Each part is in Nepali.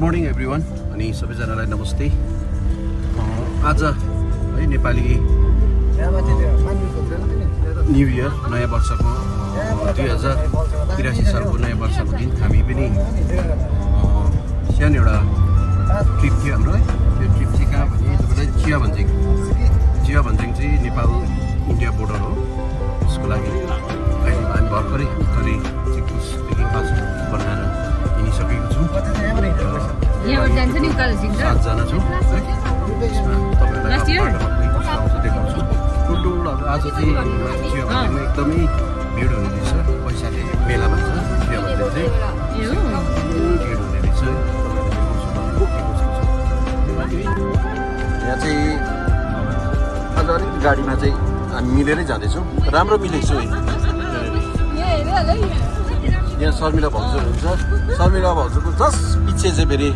मर्निङ एभ्रिवान अनि सबैजनालाई नमस्ते। आज है नेपाली न्यू इयर नयाँ वर्षको 2083 सालको नयाँ वर्षको दिन हामी पनि सानो एउटा ट्रिप थियो हाम्रो है। त्यो ट्रिप चाहिँ कहाँ भने तपाईँलाई चिया भन्ज्याङ चाहिँ नेपाल इन्डिया बोर्डर हो। त्यसको लागि अहिले हामी भर्खरै चेकपोस्टदेखि पास बनाएर हिँडिसकेको छौँ। सातजना छौँ है। त्यसमा तपाईँहरूलाई देखाउँछु। टोटल अब आज चाहिँ चिया भन्ज्याङमा एकदमै भिड हुने रहेछ। पैसाले मेला भन्छ चिया भन्ज्याङ चाहिँ भिड हुने रहेछ। यहाँ चाहिँ आज अलिक गाडीमा चाहिँ हामी मिलेरै जाँदैछौँ। राम्रो मिलेको छु है। यहाँ शर्मिला भाउजू हुनुहुन्छ। शर्मिला भाउजूको जस्ट पछि चाहिँ फेरि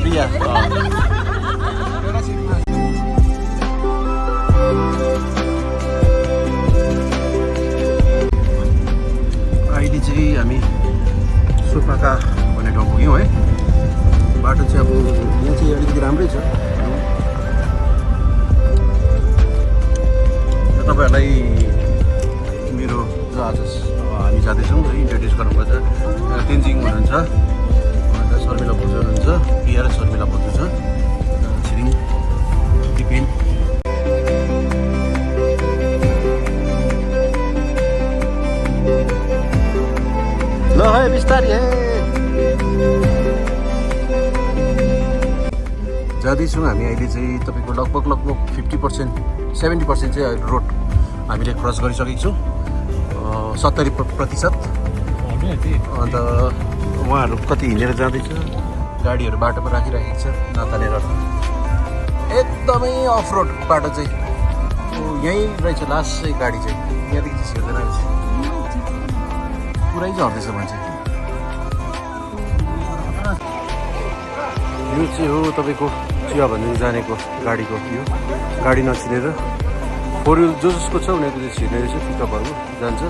प्रिया। अहिले चाहिँ हामी सोपाका भन्ने ठाउँ पुग्यौँ है। बाटो चाहिँ अब यहाँ चाहिँ अलिकति राम्रै छ। तपाईँहरूलाई मेरो जो आज हामी जाँदैछौँ है इन्ट्रोड्युस गर्नुपर्छ। तेन्जिङ हुनुहुन्छ, अन्त शर्मिला भाउजू हुनुहुन्छ, प्रिया र शर्मिला भाउजू छ, छिरिङ दिपेन। ल है बिस्तारै जाँदैछौँ हामी। अहिले चाहिँ तपाईँको लगभग 50% 70% चाहिँ रोड हामीले क्रस गरिसकेको छौँ। 70%। अन्त उहाँहरू कति हिँडेर जाँदैछ, गाडीहरू बाटोमा राखिराखेको छ नतानेर। एकदमै अफ रोड बाटो चाहिँ यहीँ रहेछ लास्ट चाहिँ गाडी चाहिँ यहाँदेखि चाहिँ छिर्दैन रहेछ। पुरै झर्दैछ मान्छे। यो चाहिँ हो तपाईँको चिया भन्ज्याङ जानेको गाडीको यो गाडी नछिरेर फोर व्हिल जसको छ उनीहरूको चाहिँ छिर्ने रहेछ। पिकअपहरू जान्छ।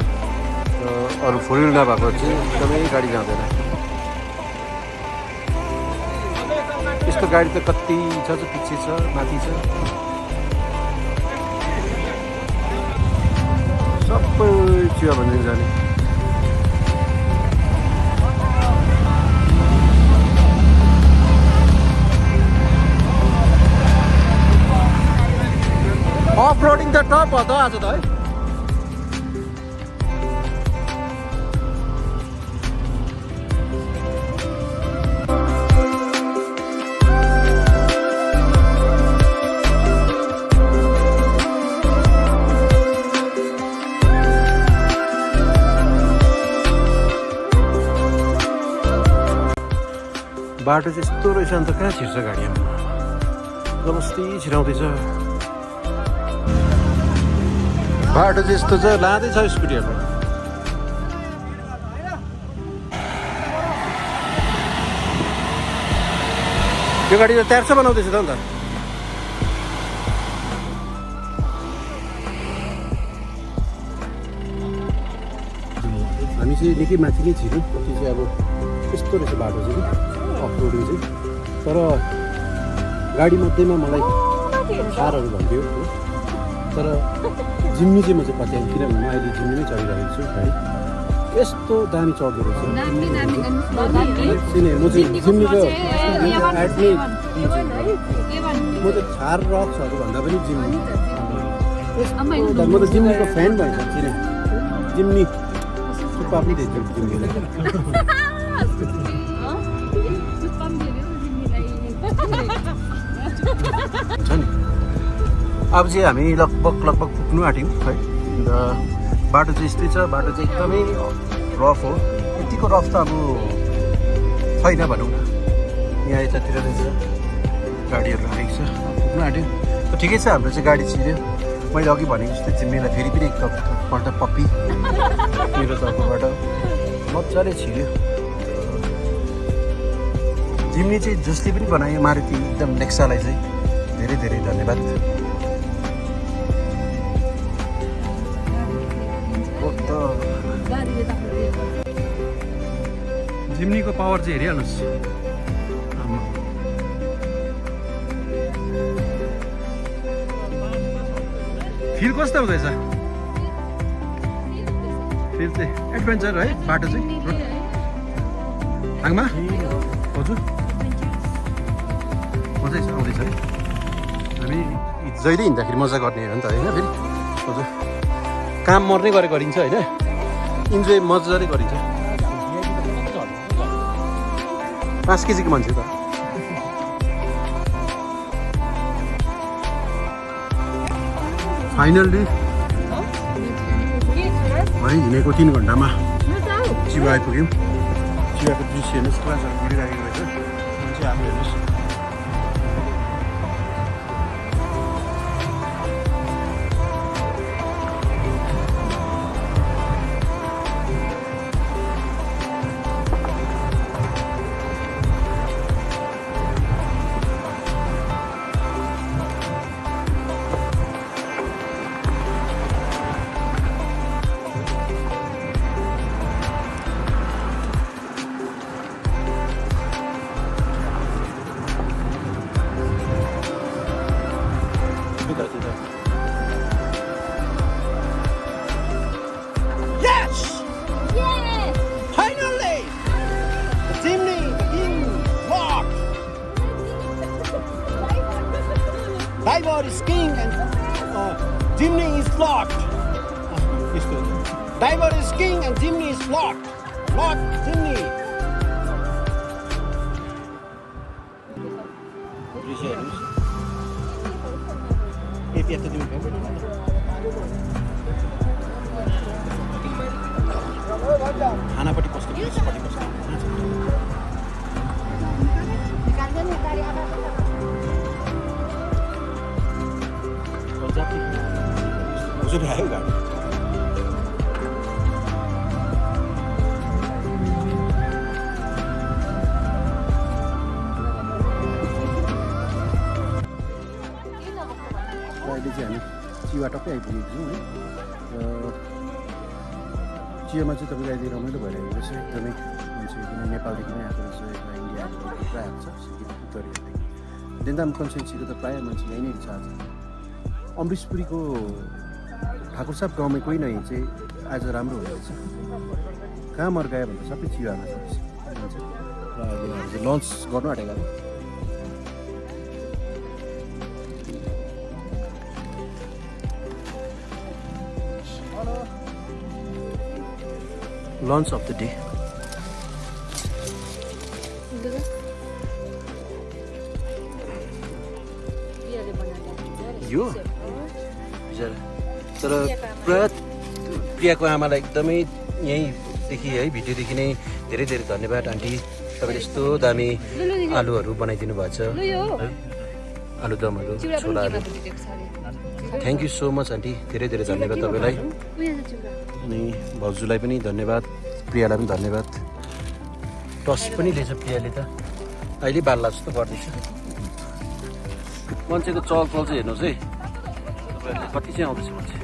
अरू फोर व्हिल नभएको चाहिँ एकदमै गाडी जाँदैन। यस्तो गाडी त कति छ पछि छ माथि छ सबै चिया भन्ज्याङ जाने। अफ रोडिङ त टप हो त आज त है। बाटो चाहिँ यस्तो रहेछ। अन्त कहाँ छिर्छ गाडी? जबस्ती छिराउँदैछ बाटो चाहिँ यस्तो छ। लाँदैछ स्कुटीहरू। त्यो गाडी त 400 बनाउँदैछ त अन्त। हामी चाहिँ निकै माथि नै छिर्यौँ। कति चाहिँ अब यस्तो रहेछ बाटो चाहिँ अफ रोडिङ चाहिँ। तर गाडी मध्येमा मलाई थारहरू भन्थ्यो तर जिम्नी चाहिँ म चाहिँ पत्याएँ। किनभने म अहिले जिम्नीमै चढिरहेको छु है। यस्तो दामी चढ्दो रहेछ। म चाहिँ जिम्नीको एड नै दिन्छु। म त थार रक्सहरू भन्दा पनि जिम्नी। म त जिम्नीको फ्यान भन्छ। किन जिम्नी थुक्पा पनि दिन्छु जिम्नीलाई। छ नि अब चाहिँ हामी लगभग पुग्नु आँट्यौँ है। अन्त बाटो चाहिँ यस्तै छ। बाटो चाहिँ एकदमै रफ हो। यतिको रफ त अब छैन भनौँ न। यहाँ यतातिर रहेछ गाडीहरू राखेको छ। पुग्नु आँट्यौँ त ठिकै छ। हाम्रो चाहिँ गाडी छिर्यो। मैले अघि भनेको जस्तै जिम्मीलाई फेरि पनि एकपल्ट पप्पी मेरो तर्फबाट मजाले छिर्यो। जिम्नी चाहिँ जसले पनि बनायो मारुति एकदम नेक्सालाई चाहिँ धेरै धेरै धन्यवाद। जिम्नीको पावर चाहिँ हेरिहाल्नुहोस्। फिल कस्तो हुँदैछ फिल चाहिँ एडभेन्चर है बाटो चाहिँ आङमा हजुर मजै छ आउँदैछ है हामी जहिले हिँड्दाखेरि मजा गर्ने हो नि त होइन फेरि हजुर काम मर्ने गरे गरिन्छ होइन इन्जोय मजाले गरिन्छ 5 केजीको मान्छे त फाइनल्ली है हिँडेको 3 घन्टामा चिवा आइपुग्यौँ चिवाको दृश्य हेर्नुहोस् क्लासहरू पुगिराखेको रहेछ मान्छे आफू हेर्नुहोस् Diver is king and chimney is locked. Diver is king and chimney is locked. Locked chimney. खानापट्टि पस्नु पट्टि पस्नु हजुर आयो गाडी अहिले चाहिँ हामी चिवा टक्कै आइपुगेको छौँ है र चियामा चाहिँ तपाईँको अहिले रमाइलो भइरहेको रहेछ एकदमै मान्छे पनि नेपालदेखि नै आएको रहेछ यता इन्डियाको प्रायः आएको छ सिक्किम उत्तरदेखि देन्दाम कन्स्टिट्युन्सीको त प्रायः मान्छे यहीँ नै छ आज अमृतपुरीको ठाकुर साहब गाउँमै कोही नै चाहिँ आज राम्रो हुँदैछ कहाँ मर्कायो भन्दा सबै चिवामा छ मान्छे र अहिले हामी चाहिँ लन्च गर्नु आँटेको लन्च अफ द डे यो तर पुरा प्रियाको आमालाई एकदमै यहीँदेखि है भिडियोदेखि नै धेरै धेरै धन्यवाद आन्टी तपाईँले यस्तो दामी आलुहरू बनाइदिनु भएको छ आलुदमहरू छोलाहरू thank you so much aunty धेरै धेरै धन्यवाद तपाईँलाई अनि भाउजूलाई पनि धन्यवाद प्रियालाई पनि धन्यवाद टस पनि लिएछ प्रियाले त अहिले बाल्ला जस्तो गर्दैछ मान्छेको चहल पहल चाहिँ हेर्नुहोस् है तपाईँहरूले कति चाहिँ आउँदैछ मान्छे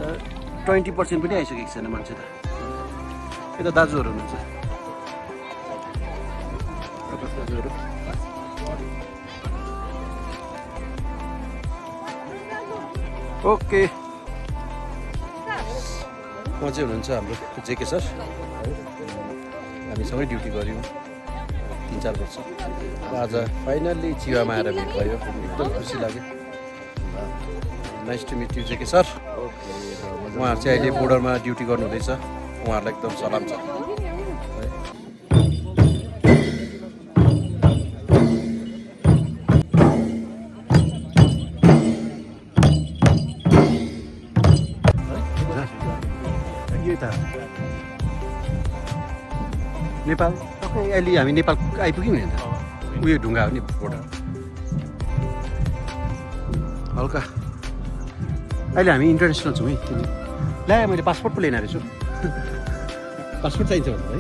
20% पनि आइसकेको छैन मान्छे त यता दाजुहरू हुनुहुन्छ दाजुहरू ओके उहाँ चाहिँ हुनुहुन्छ हाम्रो जेके सर हामीसँगै ड्युटी गऱ्यौँ 3-4 वर्ष र आज फाइनल्ली चिवामा आएर भेट भयो एकदम खुसी लाग्यो nice to meet you JK sir उहाँहरू चाहिँ अहिले बोर्डरमा ड्युटी गर्नुहुँदैछ उहाँहरूलाई एकदम सलाम छ नेपाल अहिले हामी नेपाल आइपुग्यौँ नि त उयो ढुङ्गा हो नि बोर्डर हल्का अहिले हामी इन्टरनेसनल छौँ है ल्याएँ मैले पासपोर्ट पो लिएर आएको छु पासपोर्ट चाहिन्छ भन्नु है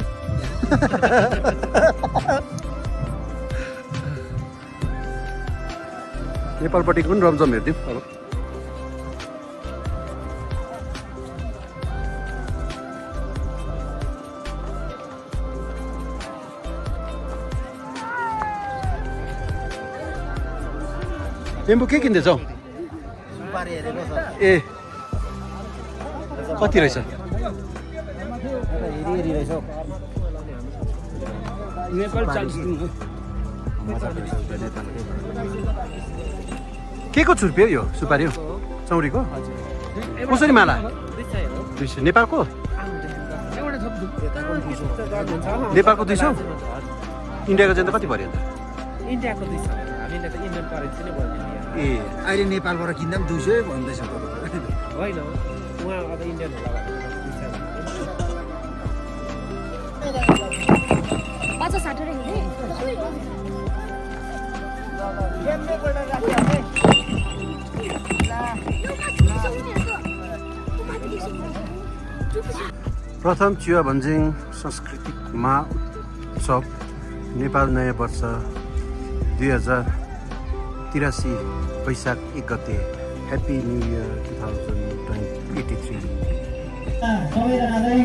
नेपालपट्टिको पनि रमझम हेरिदिउँ अब टेम्पो के किन्दैछौ ए कति रहेछ नेपाल 40 दिन हो के को छुर्पी हो यो सुपारी हो चौरीको कसरी माला 200 नेपालको नेपालको 200 इन्डियाको चाहिँ त कति पर्यो अन्त इन्डियाको 200 हामीले त इन्डियन करेन्सी नै बोल्दिने ए अहिले नेपालबाट किन्दा पनि 200 भन्दैछ होइन उहाँ अब इन्डियन होला 50-60 रहेछ प्रथम चिया भन्जिङ सांस्कृतिक महाउत्सव नेपाल नयाँ वर्ष 2083 वैशाख 1 गते ह्याप्पी न्यू इयर 2083 सबैजनालाई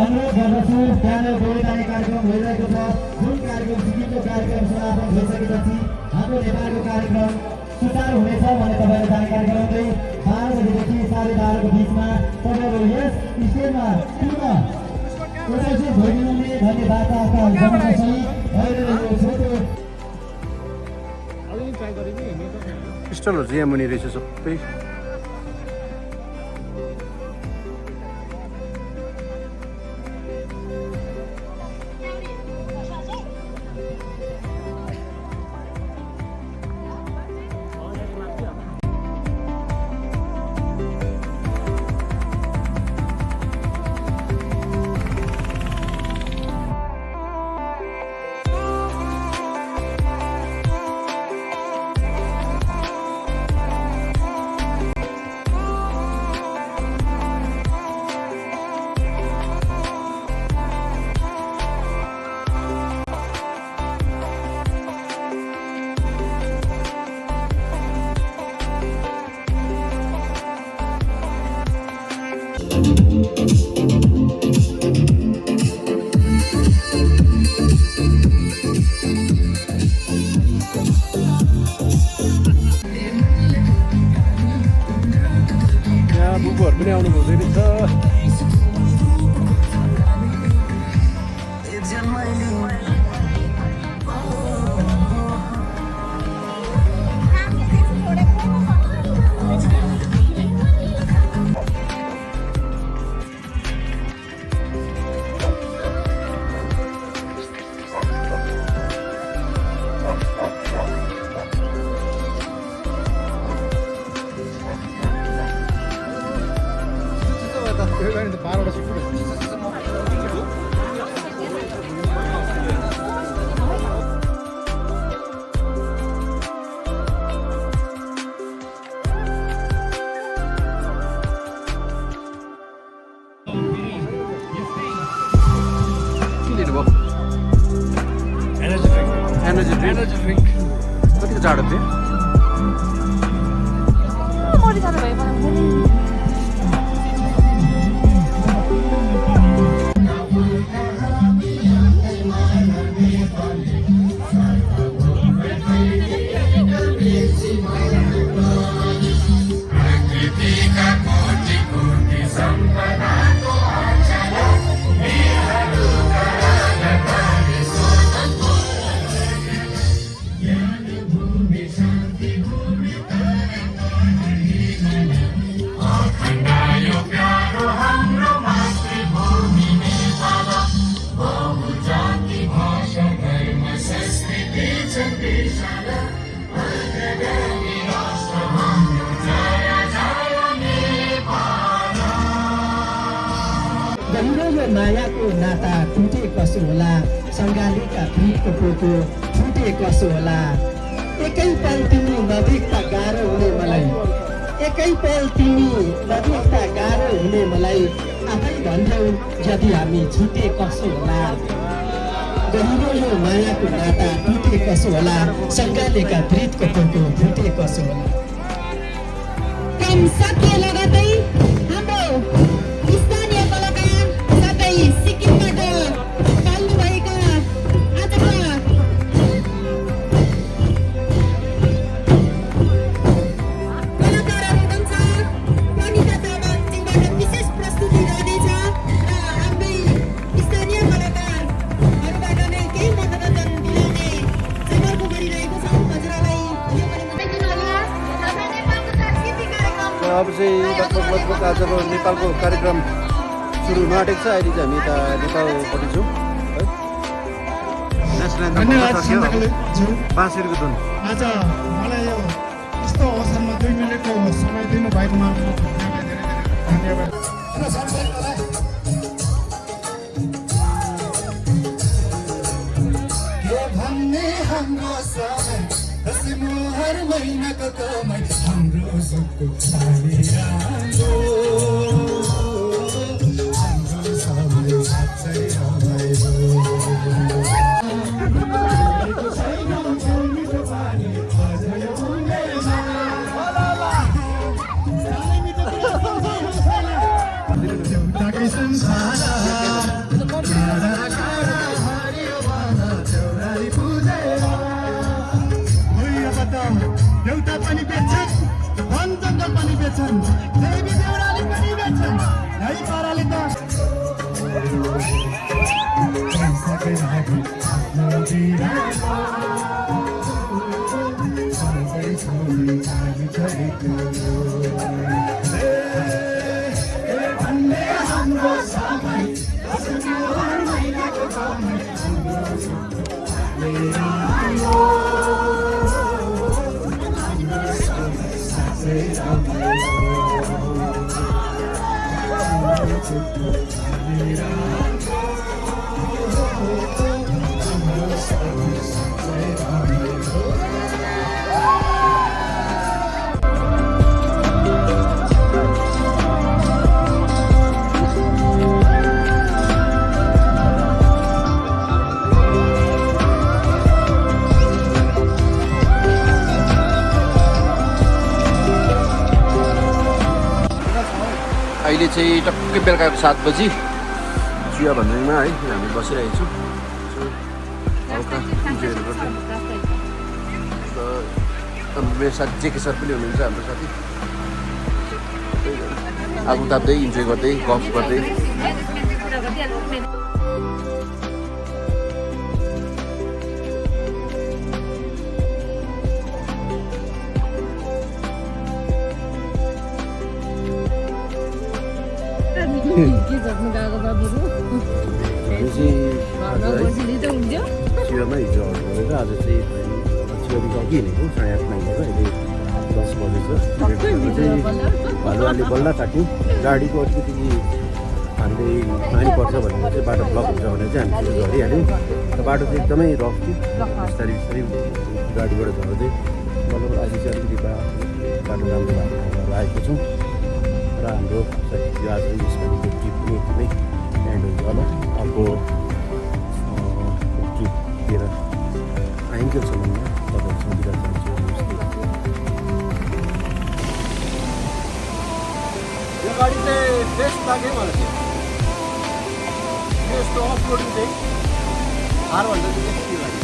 अनुरोध गर्दछु बिहान गोली कार्यक्रम भइरहेको छ जुन कार्यक्रम सिक्किमको कार्यक्रम समापन भइसकेपछि हाम्रो नेपालको कार्यक्रम सुचारू हुनेछ भने तपाईँलाई जानकारी गराउँदै 12 बजेदेखि 12:30 को बिचमा तपाईँहरू यस स्टेजमा पुनः उपस्थित भइदिनुहुने धन्यवाद क्रिस्टलहरू यहाँ मुनि रहेछ सबै बुबुहरू पनि आउनु हुँदैन छ एनर्जी ड्रिङ्क कतिको जाडो थियो मरि जानु भयो बनाउँदै गहिरो यो मायाको नाता टुटे कसो होला सङ्गालीका प्रीतको पोको छुटे कसो होला एकै पल तिमी नजिकता गाह्रो हुने मलाई एकै पल तिमी नजिकता गाह्रो हुने मलाई आफै भन्छौ यदि हामी छुटे कसो होला गहिरो यो मायाको नाता टुटे कसो होला सङ्गालीका प्रीतको पोको छुटे कसो होला काम सकिए लगतै हाम्रो स्थानीय कलाकार साथै सिक्किमबाट पाल्नुभएका आजका कलाकारहरू अब चाहिँ लगभग आजको नेपालको कार्यक्रम सुरु हुन आँटेको छ। अहिले चाहिँ हामी यता नेपालपट्टि छौँ है। नेसनल धन्यवाद एन्थम सन्तकलेज्यू। बाँसुरीको धुन। आज मलाई यो यस्तो अवसरमा 2 मिनटको समय दिनुभएकोमा यहाँलाई धेरै धेरै धन्यवाद। के भन्ने हाम्रो समय हँसिमो हर महिनाको कमाइ हाम्रो सुखको पानी राम्रो हाम्रो समय साँच्चै रमाइलो एउटा पनि बेच्छन्, वन जङ्गल पनि बेच्छन्, देवी देउराली पनि बेच्छन्। यही पाराले त पैसाकै लागि आफ्नो बिरालो सबै छोडी हामी छोडेको। के भन्ने हाम्रो समय हँसिमो हर महिनाको कमाइ हाम्रो सुखको अहिले चाहिँ टक्कै बेलुकाको 7 बजी चिया भन्दैमा है हामी बसिरहेको छौँ। हल्का इन्जोयहरू गर्दै र मेरो साथी जेके सर पनि हुनुहुन्छ हाम्रो साथी। आगो ताप्दै इन्जोय गर्दै गफ गर्दै चियामा हिजो अर्डर गरेर आज चाहिँ चियादेखि अघि हिँडेको 8:30 हिँडेको अहिले 10 बजेको चाहिँ भालु अलि बल्ल काट्यौँ। गाडीको अलिकति हामीले पानी पर्छ भनेर चाहिँ बाटो ब्लक हुन्छ भनेर चाहिँ हामी सुरु गरिहाल्यौँ। र बाटो चाहिँ एकदमै रफ थियो, बिस्तारै बिस्तारै गाडीबाट झर्दै बल्ल आज चाहिँ अलिकति बाटो राम्रो भएको आएको छौँ। र हाम्रो यो आज यसपालिको ट्रिप पनि एकदमै एन्ड हुन्छ होला। अर्को ट्रिपतिर आइन्जेलसम्ममा तपाईँहरूसँग बिदा चाहन्छु। यो गाडी चाहिँ बेस्ट लाग्यो मलाई चाहिँ। यस्तो अफ रोडिङ चाहिँ हारभन्दा चाहिँ बेस्ट लाग्यो।